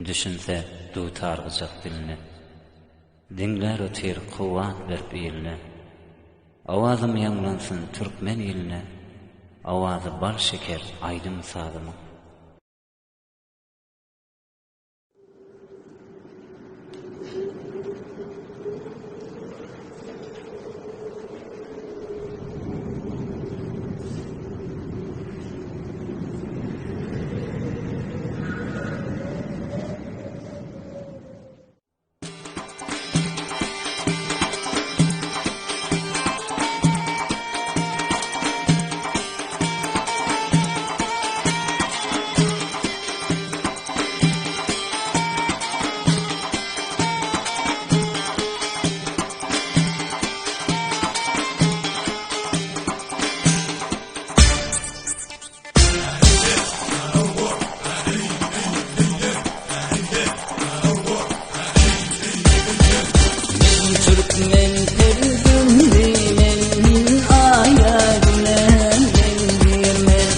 Düşünse dutar-gyjak diline. Diňlär otyr kuwwat berip iline. Owazym ýaňlansyn türkmen iline, Owazy bal-şeker aýdym-sazymyň. Men türkmen perzendi men aýa güne meňzirmen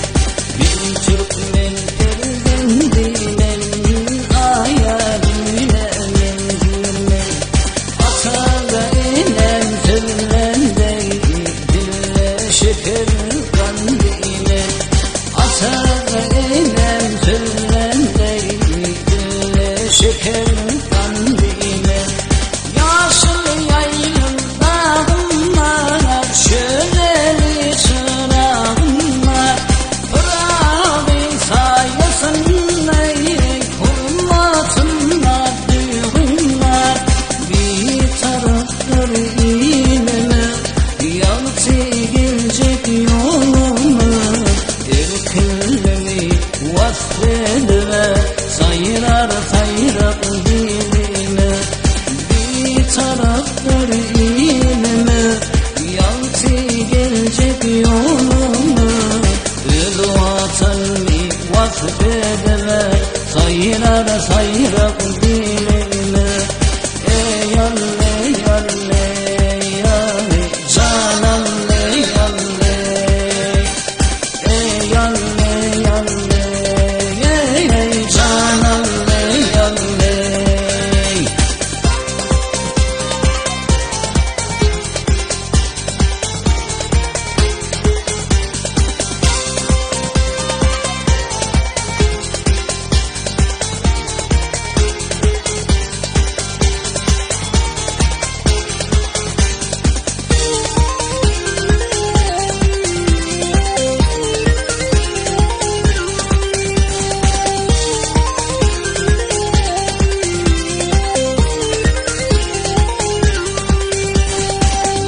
Men türkmen perzendi men aýa güne meňzirmen Ata-da enem sözlände dille şeker gandy men Ata-da enem sözlände dille şeker gandy men Ýaşyl ýaýlym dagym bar, şöleli çyragym bar. Pyragy saýasynda hormatynda duýgym bar. Bitarapdyr ilime, ýagty geljek ýoluma. Erkinligimi wasp edime, saýrar saýrak dilime. Bitarapdyr ilime, ýagty geljek ýoluma. Öz Watanymy wasp edime, saýrar saýrak dilime. Eý Alle, Alle, Alle, jan Alle, Alle. Eý Alle, Alle, ey, jan Alle, Alle.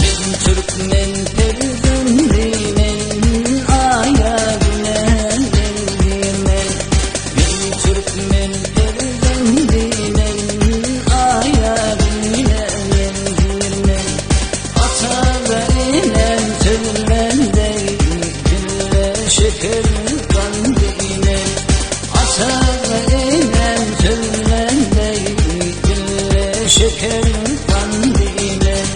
Men türkmen perzendi men aýa güne meňzirmen Men türkmen perzendi men aýa güne meňzirmen Ata-da enem sözlände dille şeker gandy men Ata-da enem sözlände dille şeker gandy men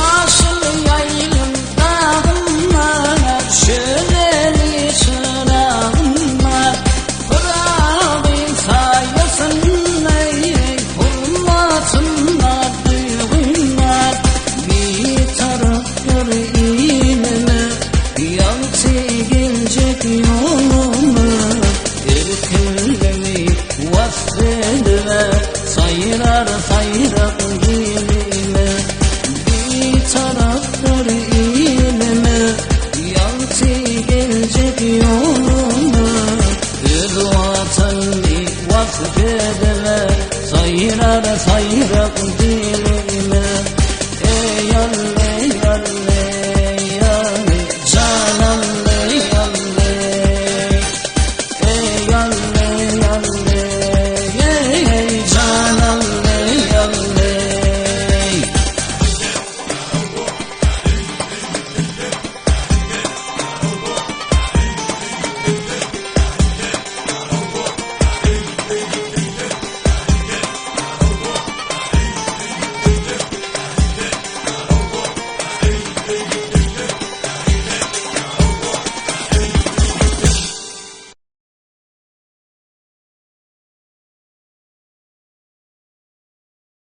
Ýaşyl ýaýlym dagym bar, şöleli çyragym bar. Pyragy saýasynda hormatynda duýgym bar. Bitarapdyr ilime, ýagty geljek ýoluma. Erkinligimi wasp edime, saýrar saýrak dilime. Bitarapdyr ilime, ýagty geljek ýoluma. Öz Watanymy wasp edime, saýrar saýrak.